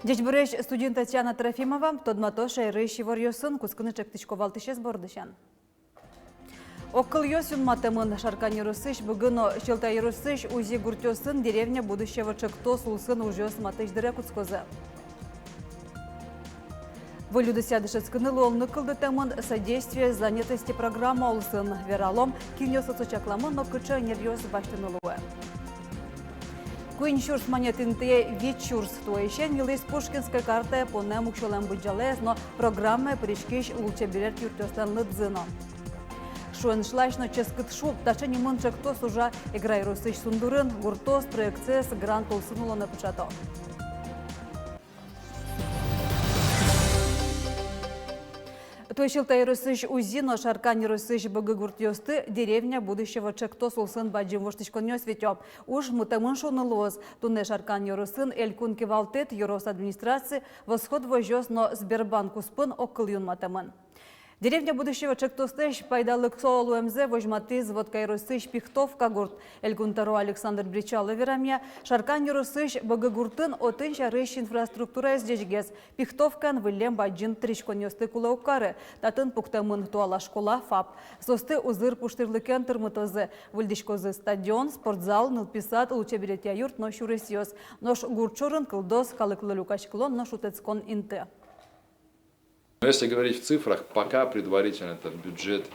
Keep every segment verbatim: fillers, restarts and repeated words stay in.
Ӟечбуресь, студиын Татьяна Трофимова. Тодмато шаерысь иворъёсын. Кутскыны чектӥсько валтӥсез бордысен. Огкылъёс юнматэмын. Шаркан ёросысь Быгы но Сьӧлта ёросысь Узи гуртъёсын «Деревня будущего» чектос улсын ужъёс матысь дыре кутскозы. Выль удысъя дышетскыны луонлык кылдытэмын «Содействие занятости» программа улсын. Вералом, кинъёслы со чакламын но кыӵе ӧнеръёс басьтыны луэ. Куинь сюрс манет интые вить сюрс. Туэысен йылӥз Пушкинской картае понэм уксёлэн быдӟалаез но программае пыриськись лулчеберет юртъёслэн лыдзы но. «Шуэн шлась но ческыт шуг» — таӵе нимын чектос ужа Эгра ёросысь Сундурын. Гуртоос проектсэс грант улсын улонэ пыӵато. Туэ Сьӧлта ёросысь Узи но Шаркан ёросысь Быгы гуртъёсты «Деревня будущего» чектос улсын бадӟым воштӥськонъёс витё. Уж мытэмын шуыны луоз. Туннэ Шаркан ёросын элькун кивалтэт, ёрос администраци, «Восход» возёс но Сбербанк куспын огкыл юнматэмын. «Деревня будущего» чектослэсь пайдалыксо луэмзэ возьматӥз Вотка ёросысь Пихтовка гурт. Элькун тӧро Александр Бречалов верамъя, Шаркан ёросысь Быгы гуртын отын сярысь инфраструктураез ӟечгес. Пихтовкаын выллем бадӟым тыриськонъёсты кулэ уг кары. Татын пуктэмын туала школа, ФАП. Соосты узыр пуштырлыкен тырмытозы. Выльдӥськозы стадион, спортзал, нылпи сад, лулчеберетъя юрт но сюресъёс. Нош гурт шорын кылдоз калыклы люкаськылон но шутэтскон инты. Но если говорить в цифрах, пока предварительно этот бюджет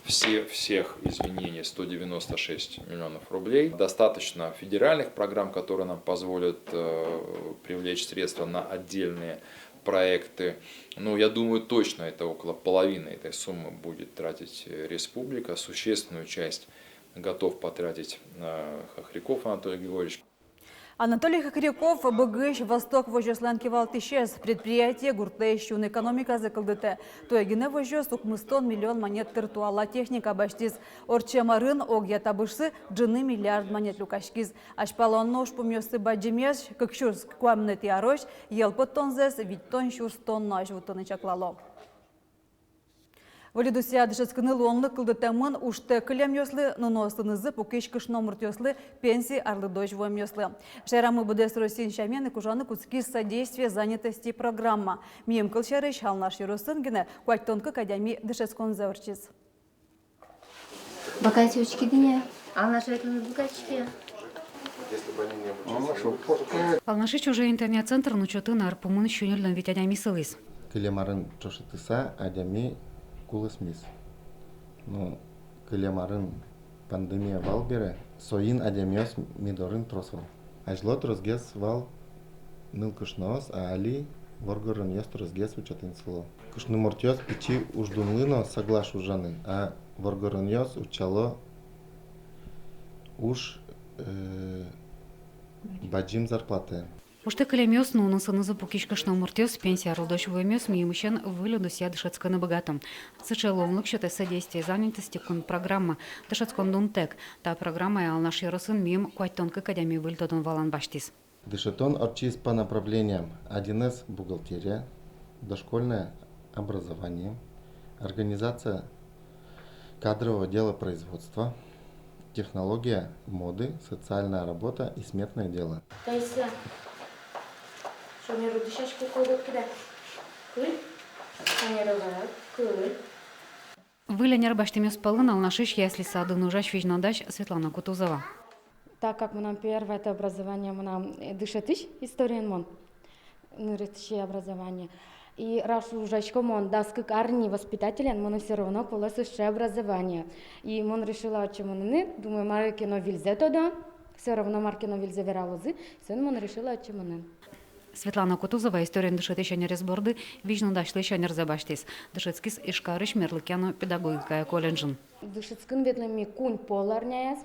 все, всех изменений сто девяносто шесть миллионов рублей. Достаточно федеральных программ, которые нам позволят, э, привлечь средства на отдельные проекты. Ну, я думаю, точно это около половины этой суммы будет тратить, э, республика. Существенную часть готов потратить, э, Хохряков Анатолий Григорьевич. Анатолий Хохряков Быгысь «Восток» возёслэн кивалтӥсез. Предприятие гуртлэсь юн экономиказэ кылдытэ. Туэ гинэ возёс укмыстон миллион манет тыр туала техника басьтӥз. Ортчем арын огъя табышсы ӝыны миллиард манет люкаськиз. Азьпалан но ужпумъёссы бадӟымесь. Кык сюрс куамынэтӥ арозь йӧл поттонзэс витьтон сюрс тоннаозь вуттыны чаклало. Выль удысъя дышетскыны луонлык кылдытэмын ужтэк кылемъёслы, нуныосынызы пукись кышномуртъёслы, пенси арлыдозь вуэмъёслы. Шаерамы быдэс Россиын сямен ик ужаны кутскиз «Содействие занятости» программа. Миым кылсярысь, Алнаш ёросын гинэ куатьтон кык адями дышетсконзэ ортчиз. Бакайчи учки дыне. Алнаш ветлыны бакайчи. Алнашысь ӵоже интернет-центрын учётын ар пумын сю ньыльдон вить адями сылӥз. Кылем арын ӵошатыса адями кулэсмиз. Ну, кылем арын пандемия вал бере, соин адямиос ми дорын трос вал. Азьло тросгес вал нылкышноос, а али воргоронъёс тросгес учётын сыло. Кышномуртъёс пичи уждунлы но соглаш ужаны, а воргоронъёс утчало уж, э, бадӟым зарплатаен. Ужтэк кылемъёс, нуныосынызы пукись кышномуртъёс, пенси арлыдозь вуэмъёс миымысен выль удысъя дышетскыны быгато. Сыӵе луонлык сётэ «Содействие занятости» кун программа. Дышетскон дунтэк. Та программая Алнаш ёросын миым куатьтон кык адями выль тодон-валан басьтӥз. Дышетон ортчиз по направлениям. Одинэз — бухгалтерия, дошкольное образование, организация кадрового делопроизводства, технология моды, социальная работа и сметное дело. Таиса, шонер дышетскы колготкида. Кыль. Шонер кыль. Выль ӧнер басьтэмъёс пӧлын Алнашысь ясли-садын ужась, визьнодась Светлана Кутузова. Так как мынам первое это образование, мынам, э, дышетӥсь историен мон нырысетӥ образование. И раз ужасько мон дас кык ар ни воспитателен, мыным всё равно кулэ сыӵе образование. И мон решила отчы мыныны, думаю, мар ке но выльзэ тодо, всё равно мар ке но выльзэ вералозы, соин мон решила отчы мыныны. Светлана Кутузова историен дышетӥсь ӧнерез борды визьнодасьлэсь ӧнерзэ басьтӥз. Дышетскиз Ижкарысь мерлыкъя но педагогикая колледжын. Дышетскыны ветлӥм ми куинь пол арняяз.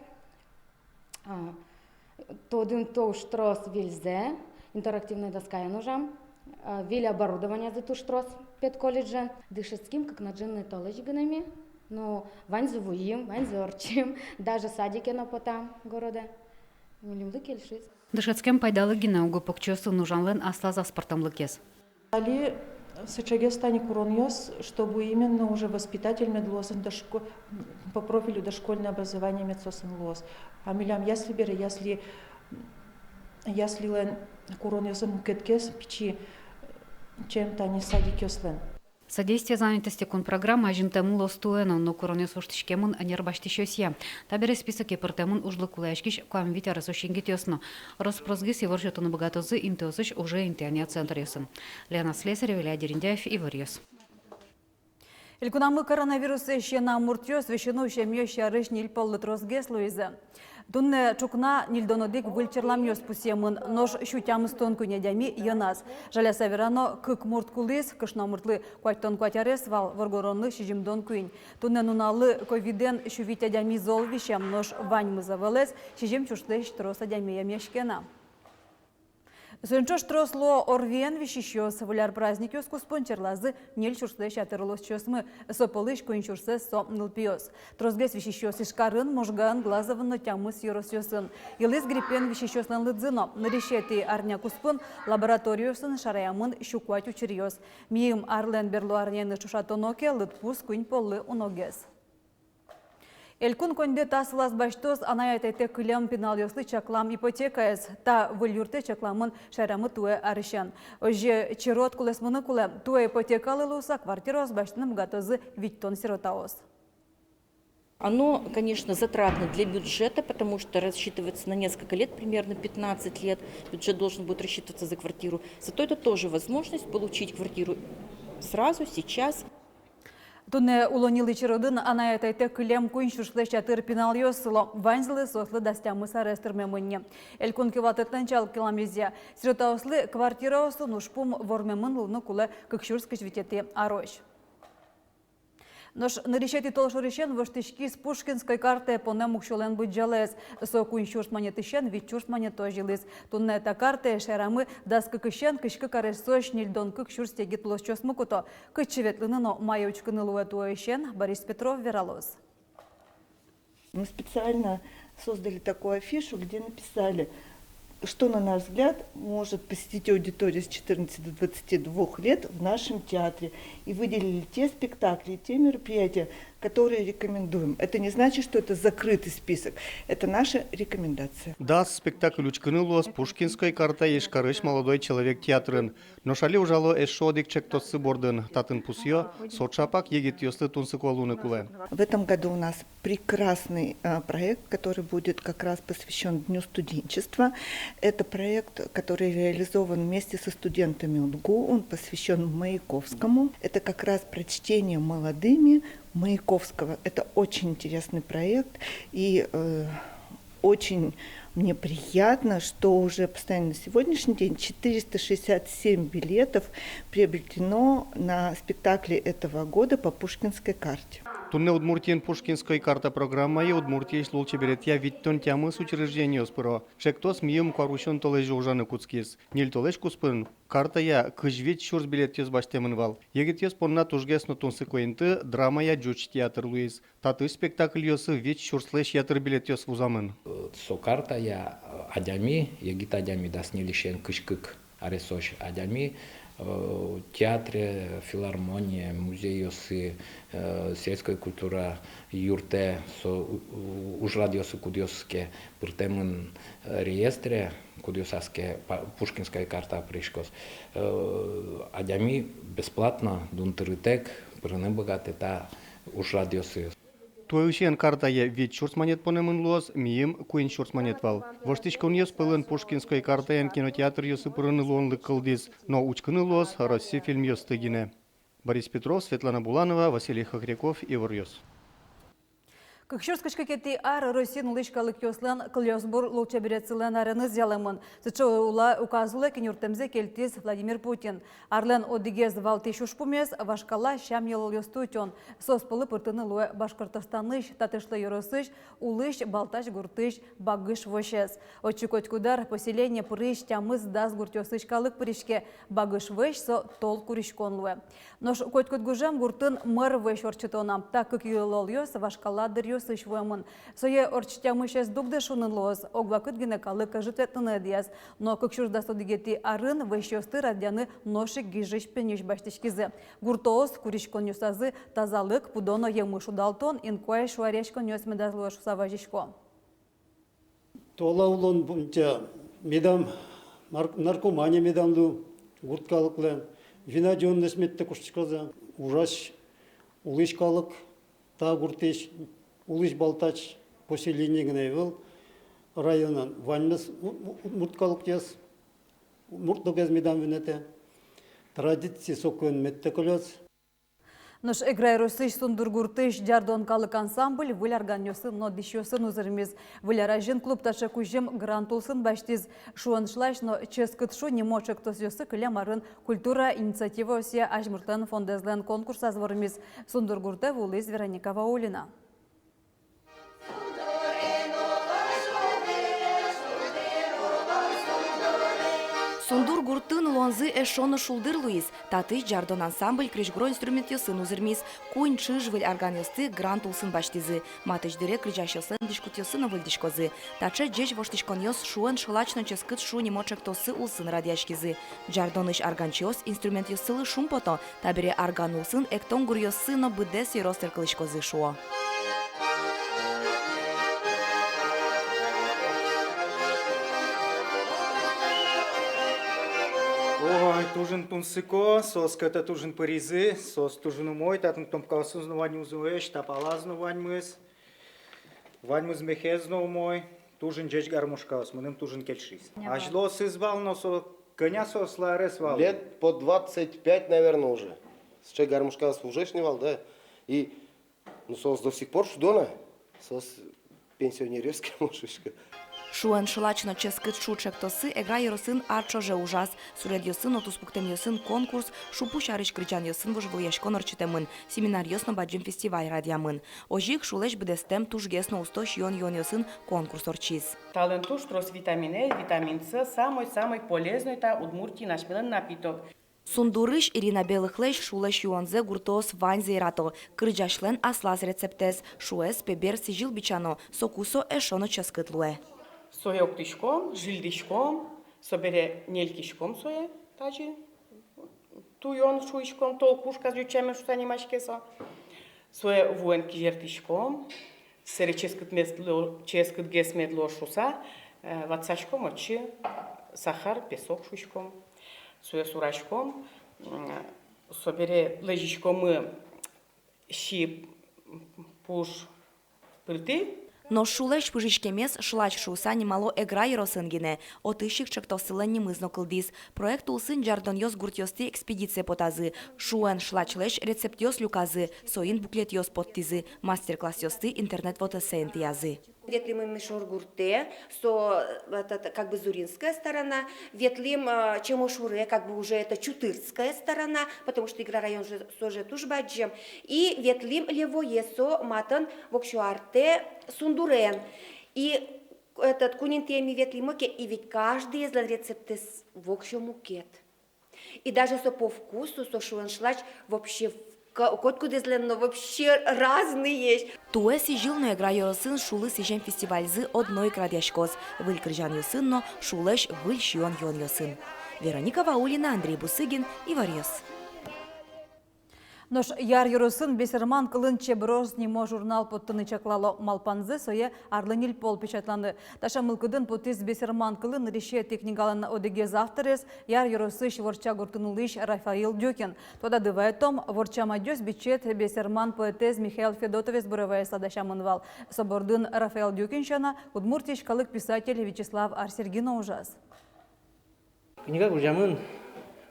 А, тодӥм туж трос выльзэ, интерактивной доскаен ужам, а, выль оборудованиезы туж трос педколледжын. Дышетским кык но ӝыны толэзь гинэ ми, но ваньзы вуим, ваньзы ортчим, даже садике но потам городэ. Милемлы кельшиз. Дышетскем пайдалык гинэ, уго покчиосын ужанлэн аслаз аспӧртэмлыкез. Али сыӵегес тани куронъёс, чтобы именно уже воспитатель мед луоз, дошко-, по профилю дошкольное образование мед соосын луоз. А милям ясли бере, ясли, яслилэн Куронъёсыз мукетгес пичи, чем тани садикъёслэн. «Содействие занятости» кун программа азинтэмын луоз туэ но, но куронъёс воштӥськемын ӧнер басьтӥсьёсъя. Табере списоке пыртэмын ужлы кулэяськись куамын вить аресозь егитъёс но. Рос-просгес ивор сётыны быгатозы интыосысь уже интыянъя центръёсын. Лена Слесарева, Илья Дерендяев, «Иворъёс». Элькунамы коронавирусэз сиён муртъёс висьыны усемъёс сярысь ньыль поллы тросгес луизы. Туннэ ӵукна ньыльдон одӥг выль черламъёс пусъемын, нош сю тямыстон куинь адями йӧназ. Жаляса верано, кык мурт кулӥз, кышномуртлы куатьтон куать арес вал, воргоронлы сизьымдон куинь. Туннэ нуналлы ковидэн сю вить адями зол висем, нош ваньмыз ӧвӧлэз, сизьым сюрслэсь трос адями эмъяське на. Соин ӵош трос луо ОРВИ-ен висисьёс. Выль ар праздникъёс куспын черлазы ньыль сюрслэсь ятыр улосчиосмы, со пӧлысь куинь сюрсэз со нылпиос. Тросгес висисьёс Ижкарын, Можгаын, Глазовын но тямыс ёросъёсын. Йылӥз гриппен висисьёслэн лыдзы но. Нырысетӥ арня куспын лабораториосын шараямын сю куать учыръёс. Миым арлэн берло арняеныз ӵошатоно ке, лыдпус куинь поллы уногес. Элькун коньдэ та сылаз басьтоз анай-атайтэк кылем пиналъёслы чаклам ипотекаез. Та выль юртэ чакламын шаерамы туэ арысен. Озьы черод кулэсмыны кулэ. Туэ ипотекалы луыса квартираос басьтыны быгатозы витьтон сиротаос. Оно, конечно, затратно для бюджета, потому что рассчитывается на несколько лет, примерно пятнадцать лет. Бюджет должен будет рассчитываться за квартиру. Зато это тоже возможность получить квартиру сразу, сейчас. Туннэ улон-йылӥ черодын анай-атайтэк кылем куинь сюрслэсь ятыр пиналъёс сыло. Ваньзылы соослы дас тямыс арес тырмемын ни. Элькун кивалтэтлэн чалкыламезъя, сиротаослы квартираосын ужпум вормемын луыны кулэ кык сюрс кызь витетӥ арозь. Нош нырысетӥ толшорысен воштӥськиз Пушкинской картае понэм уксёлэн быдӟалаез. Со куинь сюрс манетысен вить сюрс манетозь йылӥз. Туннэ та картае шаерамы дас кыкысен кызь кык аресозь ньыльдон кык сюрс егит улосчиосмы куто. Кытчы ветлыны но мае учкыны луэ туэысен, Борис Петров вералоз. Мы специально создали такую афишу, где написали, что, на наш взгляд, может посетить аудитория с четырнадцати до двадцати двух лет в нашем театре. И выделили те спектакли, те мероприятия, которые рекомендуем. Это не значит, что это закрытый список. Это наша рекомендация. Дас спектакль учкыны луоз Пушкинской картае Ижкарысь «Молодой человек» театрын. Нош али ужало эшшо одӥг чектоссы бордын. Татын пусъё, со ӵапак егитъёслы тунсыко луыны кулэ. В этом году у нас прекрасный, э, проект, который будет как раз посвящён Дню студенчества. Это проект, который реализован вместе со студентами УдГУ. Он посвящён Маяковскому. Это как раз прочтение молодыми Маяковского. Это очень интересный проект. И, э, очень мне приятно, что уже по состоянию на сегодняшний день четыреста шестьдесят семь билетов приобретено на спектакли этого года по Пушкинской карте. Туннэ Удмуртиын Пушкинской карта программая Удмуртиысь лулчеберетъя витьтон тямыс учреждениос пыро. Чектос миым куарусён толэзе ужаны кутскиз. Ньыль толэзь куспын картая кызь вить сюрс билетъёс басьтэмын вал. Егитъёс понна тужгес но тунсыко инты драмая ӟуч театр луиз. Татысь спектакльёсы вить сюрслэсь ятыр билетъёс вузамын. Со картая, э, адями, егит адями дас ньыльысен кызь кык аресозь адями, э, театре, филармоние, музейёсы, э, сельской культура юртэ, со у-, у-, ужрадъёсы, кудъёсыз ке пыртэмын, э, реестре, кудъёсаз ке па-, Пушкинской карта пыриськоз, э, адями бесплатно, дунтырытэк пырыны быгатэ та ужрадъёсы. Туэысен картае вить сюрс манет понэмын луоз, миым куинь сюрс манет вал. Воштӥськонъёс пӧлын Пушкинской картаен кинотеатръёсы пырыны луонлык кылдӥз, но учкыны луоз Росси фильмъёсты гинэ. Борис Петров, Светлана Буланова, Василий Хохряков, «Иворъёс». Кык сюрс кызь кыкетӥ ар Россиын улӥсь калыкъёслэн кылёсбур лулчеберетсылэн ареныз ялэмын. Сыӵе ула-, указ улэ кенюрттэмзэ кельтӥз Владимир Путин. Арлэн одӥгез валтӥсь ужпумез — вашкала сям-йылолъёсты утён. Соос пӧлы пыртыны луэ Башкортостанысь Татышлы ёросысь Улысь Балтась гуртысь Багыш восез. Отчы котькуд ар поселение пырись тямыс-дас гуртъёсысь калык пыриське. Багыш вӧсь — со тол куриськон луэ. Нош котькуд гужем гуртын мӧр вӧсь ортчытоно. Та кык йылолъёс вашкала дыръёсысь вуэмын. Сое ортчытъямысез дугды шуыны луоз, ог вакыт гинэ калык ӧжыт ветлыны ӧдъяз. Но кык сюрс дас одӥгетӥ арын вӧсьёсты радъяны нош ик гижысь-пиньысь басьтӥськизы. Гуртоос куриськонъёсазы тазалык, пудо но емыш удалтон, инкуазь шуаръяськонъёс медаз луэ шуыса вазисько. Туала улон бу-, м, те, медам Нар-, наркомания медам лу гурт калыклэн, вина ӝондэс мед куштӥськозы. Ужась, улӥсь калык, та гуртысь, улӥсь Балтач поселение гинэ ӧвӧл, районын ваньмыз у-, у-, удмурт калыкъёс, удмурт ногез медам вунэтэ. Традици сокуэн мед кылёз. Нош Эгра ёросысь Сундур гуртысь «Ӟардон» калык ансамбль выль арганъёсын но дӥсьёсын узырмиз. Выль ар азьын клуб таӵе кузьым грант улсын басьтӥз. Шуон шылач но «Ческыт шу» нимо ӵектосъёссы кылем арын «Культура» инициативаосъя азьмуртлэн фондэзлэн конкурсаз вормиз. Сундур гуртэ вуылӥз Вероника Ваулина. Сундур гуртын луонзы эшшо но шулдыр луиз. Татысь «Ӟардон» ансамбль крезьгуро инструментъёсын узырмиз. Куинь ӵыж выль арганъёсты грант улсын басьтӥзы. Матысь дыре кырӟасьёслэн дӥськутъёссы но выльдӥськозы. Таӵе ӟеч воштӥськонъёс «Шуон шылач» но «Ческыт шу» нимо ӵектоссы улсын радъяськизы. «Ӟардонысь» арганчиос инструментъёссылы шумпото. Табере арган улсын эктон гуръёссы но быдэс ёрос эркылӥськозы, шуо. Ой, туж ин тунсыко, соос кӧтэ туж ин пыризы, соос туж ин умой, татын кнопкаосыз но ваньмыз умоесь, тапалаз но ваньмыз, ваньмыз мехез но умой, туж ин ӟеч гармошкаос, мыным туж ин кельшиз. Ага. Азьлоосыз вал но, со кӧня соослы арес вал? Лет по двадцать пять, наверное, уже. Сыӵе гармошкаос ужесь ни вал, да. И Ну, соос до сих пор шудо на, соос пенсионеръёс ке, мон шуисько. «Шуон шылач» но «Ческыт шу» ӵектоссы Эгра ёросын ар ӵоже ужаз. Суредъёсын но туспуктэмъёсын конкурс, шупу сярысь кырӟанъёсын вожвылъяськон ортчытэмын, семинаръёс но бадӟым фестиваль радъямын. Озьы ик шулэсь быдэстэм тужгес но усто сиён-юонъёсын конкурс ортчиз. Талэн туж трос витамин Э, витамин С, самой-самой полезной та Удмуртиын асьмелэн напиток. Сундурысь Ирина Белыхлэсь шулэсь юонзэ гуртоос ваньзы ярато. Кырӟасьлэн аслаз рецептэз: шуэз пебер сӥзьыл бичано, соку со эшшо но ческыт луэ. Сое октӥськом, зильдӥськом, собере нелькиськом сое, тазьы туён шуиськом, тол кушказ ӟуч сямен шуса нимаське со. Сое вуэн кизертӥськом, сэре ческыт мед луоз, ческытгес мед луоз шуса, э, ватсаськом отчы сахар, песок шуиськом. Сое сураськом, м, собере лэзиськомы сип пуш пыртӥ. Нош шулэсь пыжиськемез шылач шуыса нимало Эгра ёросын гинэ. Отысь ик ӵектоссылэн нимыз но кылдӥз. Проект улсын ӟардонъёс гуртъёстӥ экспедицие потазы. Шуон шылачлэсь рецептъёс люказы, соин буклетъёс поттӥзы, мастер-классъёсты интернет вотэсэ интыязы. Ветлӥмы Мишур гуртэ, со, э, та-, та-, как бы Зуринская сторона, ветлӥм, э, Чемошуре, как бы уже это Чутырская сторона, потому что Эгра район же, со же туж бадӟым, и ветлӥм Левое, со матын воксё артэ Сундурен. И этот, куинь интые ми ветлӥмы ке, и ведь каждыезлэн рецептэз воксё мукет. И даже со по вкусу, со шуон шылач вообще в-, ко-, котькудӥзлэн но вообще разныесь. Туэ сӥзьыл но Эгра ёросын шулы сӥзем фестивальзы одно ик радъяськоз. Выль кырӟанъёсын но, шулэсь выль сиён-юонъёсын. Вероника Ваулина, Андрей Бусыгин, «Иворъёс». Нош Яр ёросын бесерман кылын «Чеброс» нимо журнал поттыны чаклало. Малпанзы — сое арлы ньыль пол печатланы. Таӵе мылкыдын потӥз бесерман кылын нырысетӥ книгалэн одӥгез авторез, Яр ёросысь Ворча гуртын улӥсь Рафаил Дюкин. Тодады вайытом, «Ворча мадёс» бичет бесерман поэтэз Михаил Федотовез буре вайыса дасямын вал. Со бордын Рафаил Дюкин сяна Удмуртиысь калык писатель Вячеслав Ар-Серги но ужаз. Книга гожъямын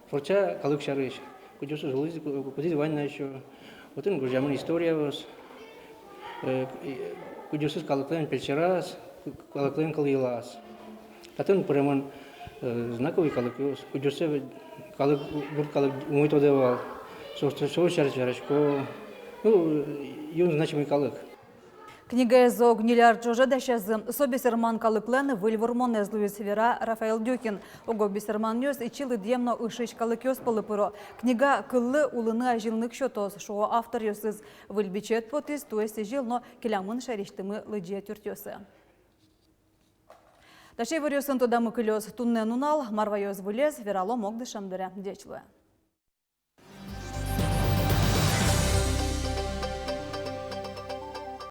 Ворча калык сярысь, кудъёсыз улӥзы, ку-, кудӥз вань на ещё. Отын гожъямын историос, э, и кудъёсыз калыклэн пельчераз, ку-, калыклэн кылъёлаз. Татын пыремын, э, знаковый калыкъёс, кудъёссэ калык, гурт калык умой тодэ вал. Со, со, со сярысь верасько. Ну, юн значимый калык. Книгаез ог ньыль ар ӵоже дасязы. Со бесерман калыклэн выль вормонэз луиз, вера Рафаил Дюкин. Уго бесерманъёс ичи лыдъем но ышысь калыкъёс пӧлы пыро. Книга кыллы, улыны азинлык сётоз, шуо авторъёсыз. Выль бичет потӥз туэ сӥзьыл но келямын шаерысьтымы лыдӟет юртъёсы. Таӵе иворъёсын тодамы кылёз туннэ нунал. Мар ваёз выльез, вералом огдышем дыре. Ӟеч луэ.